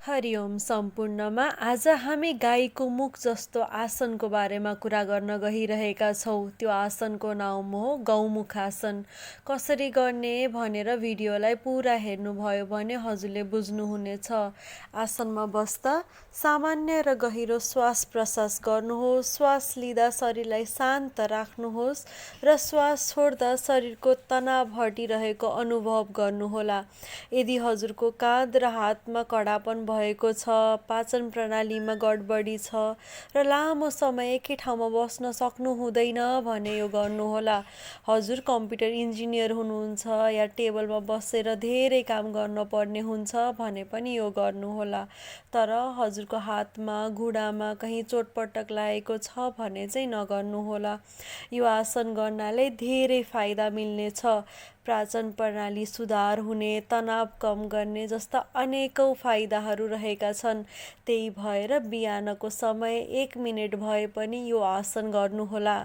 हरिओम सम्पूर्णमा आज हामी गाईको मुख जस्तो आसनको बारेमा कुरा गर्न गइरहेका छौँ। त्यो आसनको नाम हो गौमुख आसन। कसरी गर्ने भनेर भिडियोलाई पुरा हेर्नुभयो भने हजुरले बुझ्नुहुनेछ। आसनमा बस्दा सामान्य र गहिरो श्वास प्रश्वास गर्नुहोस्। श्वास लिँदा शरीरलाई शान्त राख्नुहोस् र श्वास छोड्दा शरीरको तनाव हटिरहेको अनुभव गर्नुहोला। यदि हजुरको काँध र हातमा कडापन भएको छ, पाचन प्रणालीमा गडबडी छ र लामो समय एकै ठाउँमा बस्न सक्नु हुँदैन भने यो गर्नुहोला। हजुर कम्प्युटर इन्जिनियर हुनुहुन्छ या टेबलमा बसेर धेरै काम गर्न पर्ने हुन्छ भने पनि यो गर्नुहोला। तर हजुरको हातमा घुँडामा कहीँ चोटपटक लागेको छ भने चाहिँ नगर्नुहोला। यो आसन गर्नाले धेरै फाइदा मिल्नेछ। पाचन प्रणाली सुधार हुने, तनाव कम गर्ने जस्ता अनेकौं फाइदाहरू रहेका छन्। त्यही भएर बिहानको समय 1 मिनेट भए पनि यो आसन गर्नुहोला।